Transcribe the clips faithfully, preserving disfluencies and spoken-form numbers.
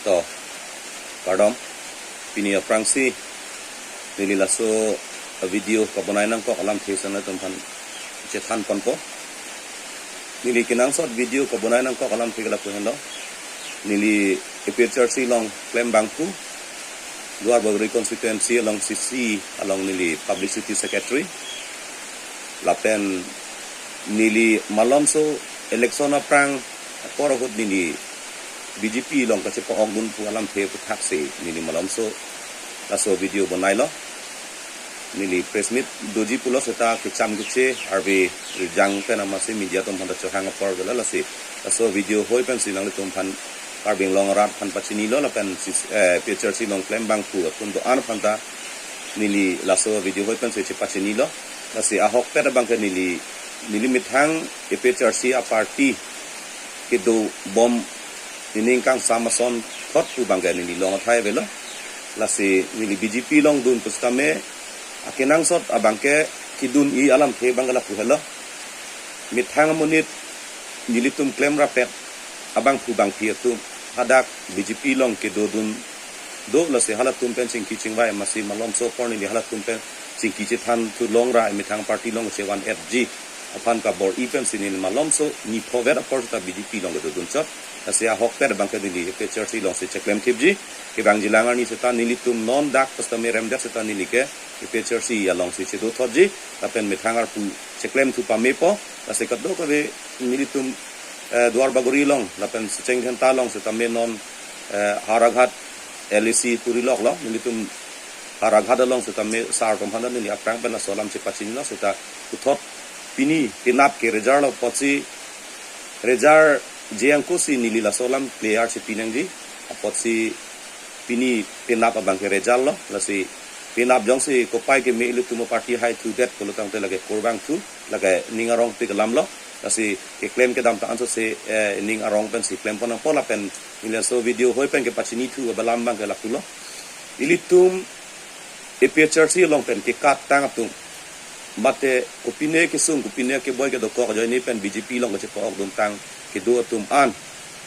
To, kardom. Pini aphrangsi neli laso video kabonai nangkok alamthe si nanglitum aphan chethan ponpo. Neli kenangsot video kabonai nangkok alamthe ke lapu henlo. Neli A P H L C along klembangphu, Duarbagori constituency along C C along neli publicity secretary. Lapen neli malomso election aphrang apor ahut neli B J P along kachepa-okdunphu alamthe aphuthaksi neli malomso laso video bonailo. Neli press meet doji pulo seta kecham keche arve rijang pen amatsi media atum aphan ta chohang apor gela, lasi laso video hoi pensi nanglitum aphan, Karbi Anglong arat aphan pachinilo lapen sis-, eh, A P H L C along klembangphu atum do-an aphan ta neli laso video hoi pensi chepachinilo. Lasi ahokpet abangke neli, neli methang A P H L C aparty kedobom nening kangsam asonthot pu abangke neli long athai avelo. Lasi neli B J P along dun pusitame akenangsot abangke kedun-i alamthe abangke lapu helo. Methang amonit nelitum klem rapet abangphu bangphi atum hadak B J P along kedodun do, lasi halatum pen chingki chingvai amatsi malomso apor neli halatum pen chingki chethan thu longra, methang party along chevan-etji aphan kabor-i pensi neli malomso nipho vet apor seta B J P along kedodun chot. Lasi ahokpet abangke neli A P H L C alongsi cheklem thipji. Kevangjilang arni seta nelitum non dak pusitame remdet seta neli ke A P H L C alongsi chedothotji lapen methang arpu cheklem thu pamepo. Lasi kadokave nelitum, eh, Duarbagori along lapen Secheng Dhenta along sitame non, eh, Howraghat L A C puriloklo, nelitum Howraghat along sitame sar atum aphan ta neli aphrang pen laso alam chepachinilo seta puthot pini penap ke result lo apotsi result je angko si neli laso alam clear chepi nangji apotsi pini penap abangke result lo, lasi penap jongsi kopai keme ilitum aparty haithudet pulo tangte lake kurvangthu, lake ning arongpik alamlo, lasi keklem kedamtang ansose, eh, ning arong pensi klem pon nangpo lapen neli laso video hoi pen kepachinithu abalam abangke lapulo. Ilitum A P H L C along pen kekat tang atum, mate kopine kesung, kopine keboi kedokok ajoine pen B J P along kachepa-okdun tang kedo atum an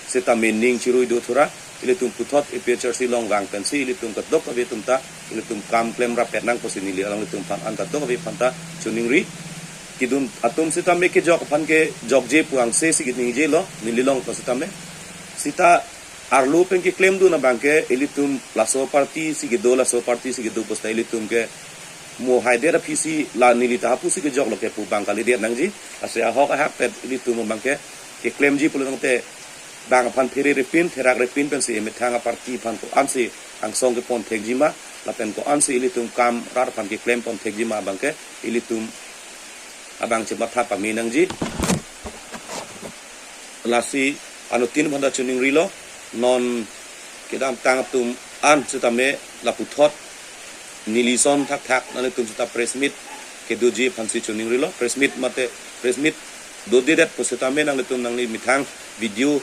sitame ning chirui do thura, ilitum puthot A P H L C along vang pensi ilitum kadokave atum ta ilitum kam klem rapet nang pusi neli alanglitum aphan an kadokave aphan ta choningri. Kedun atum sitame kejok aphan kejokje pu angse si keningjelo, neli along pusitame. Seta arlo pen keklemdun abangke ilitum laso party si kedo, laso party si kedo pusita ilitum ke mo haidet aphi si la neli ta hapu si kejoklo ke pu abang kalidet nangji. Lasi ahok ahak pen ilitum abangke keklemji pulo tangte bang aphan phere repin, therak repin pensi methang aparty aphan ko-ansi angsong kepon thekji ma lapen ko-ansi ilitum kam rat aphan keklem pon thekji ma abangke ilitum abang chematha pame nangji. Lasi anuttin aphan ta choningrilo, non kedamtang atum an sitame laputhot neli ason thakthak nanglitum seta press meet kedoji aphansi choningrilo, press meet mate press meet dodedet pusitame nanglitum nangli methang video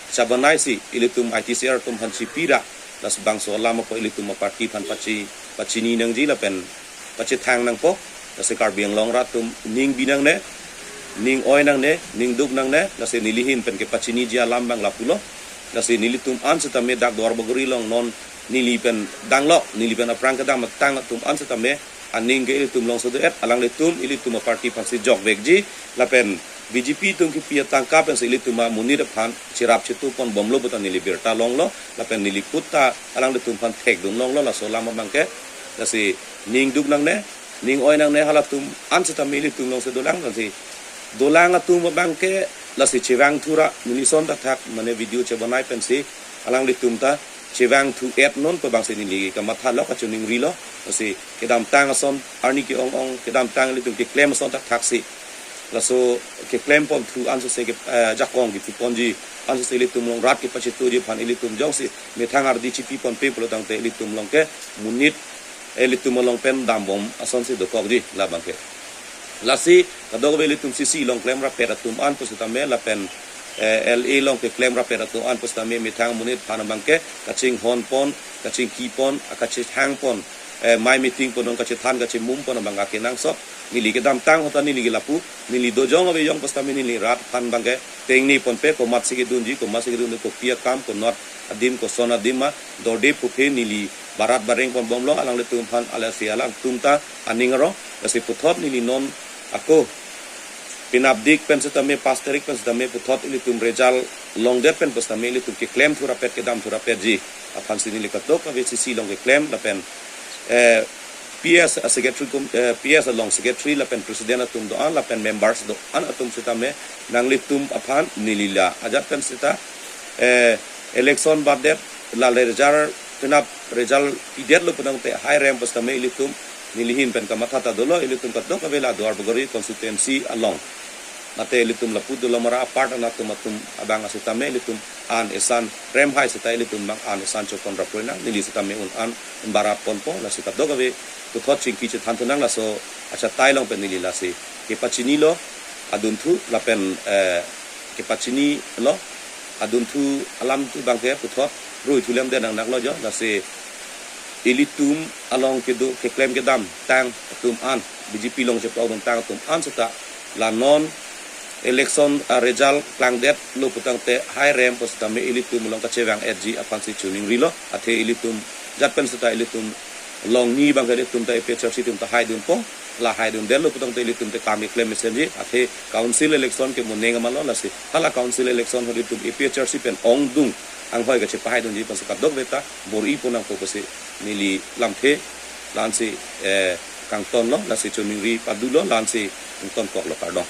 chabonai si ilitum I T C R atum aphan chipira, lasi bangso alam ako ilitum aparty aphan pachi, pachini nangji lapen pachethang nangpo. Lasi Karbi Anglong rat atum ning bi nangne, ning oi nangne, ning duk nangne, lasi neli ahin pen kepachiniji alam abang lapulo. Lasi nelitum an sitame dak Duarbagori along non neli pen danglo, neli pen aphrang kedamtang atum an sitame aning ke ilitum alongsi do-et, alanglitum ilitum aparty aphansi jokvekji lapen B J P atum kipi atangka pensi ilitum amonit aphan cherap chetu ponbomlo puta neli birta longlo lapen neli put ta alanglitum aphan thekdun longlo laso alam abangke. Lasi ning duk nangne, ning oi nangne, halatum an sitame ilitum alongsi dolang, lasi dolang atum abangke lasi chevang thura neli ason thakthak mane video chebonai pensi alanglitum ta chevang thu-et non pu abangsi neli kamathalo, kachoningrilo. Lasi kedamtang ason arni ke-ong-ong, kedamtang ilitum keklem ason thakthaksi laso keklem pon thu ansose ke, eh, jakong kepi ponji, ansose ilitum along rat kepachetoji aphan ilitum jongsi methang ardi chipi ponpe pulo tangte ilitum along ke monit, eh, ilitum along pen dambom asonsi dokokji labangke. Lasi kadokave ilitum C C along klem rapet atum an pusitame lapen, eh, L A along keklem rapet atum an pusitame methang amonit aphan abangke kachinghon pon, kachingki pon, akachethang pon, eh, mei meeting pon, kachethan kachemum pon abang akenangsot neli kedamtang ahut ta neli ke lapu, neli dojong ave jong pusitame neli rat aphan abangke tengne ponpe, komatsi kedunji, komatsi kedun, kopi akam, konat adim koson adim ma dorde puphe neli barat bareng ponbomlo alanglitum aphan, alasi alangtum ta aning aro. Lasi puthot neli non ako pinapdik pen setame, pas tarik pen setame puthot ilitum result longdet pen pen setame ilitum keklem thurapet, kedam thurapetji aphansi neli kadokave C C along keklem lapen, eh, P S a secretary kum, eh, P S along secretary lapen president atum do-an lapen members do-an atum setame nanglitum aphan neli la ajat pen seta, eh, election batdet la result, penap result pidetlo pu tangte hai rem pen setame ilitum neli ahin pen kamatha ta dolo, ilitum kadokave la Duarbagori constituency along mate ilitum lapu Dolamara apart anatum atum abang setame ilitum an esan rem hai seta ilitum abang an esan chokon raproi nang, neli setame un an barat ponpo. Lasi kadokave puthot chingki chethan thu nang, laso achatai along pen neli lasi kepachinilo adunthu lapen, eh, kepachinilo adunthu alamthe abangke puthot rui thulem den nang naklo jo. Lasi ilitum along kedo keklem kedam tang atum an, B J P along chepa-un tang atum an seta la non election a result klangdetlo pu tangte hai rem pen setame ilitum along kachevang-etji aphansi choningrilo. Athe ilitum jat pen seta ilitum along ni abangke ilitum ta A P H L C atum ta haidunpo, la haidundetlo pu tangte ilitum te kam keklem mesenji. Athe council election ke mo neng amalo, lasi hala council election ho ilitum A P H L C pen ongdung anghoi kachepahaidunji aphansi kadokave ta bor-i pon nangpo pusi neli lamthe la-ansi, eh, kangtonlo, lasi choningri padulo, la-ansi kangtonkoklo, kardom.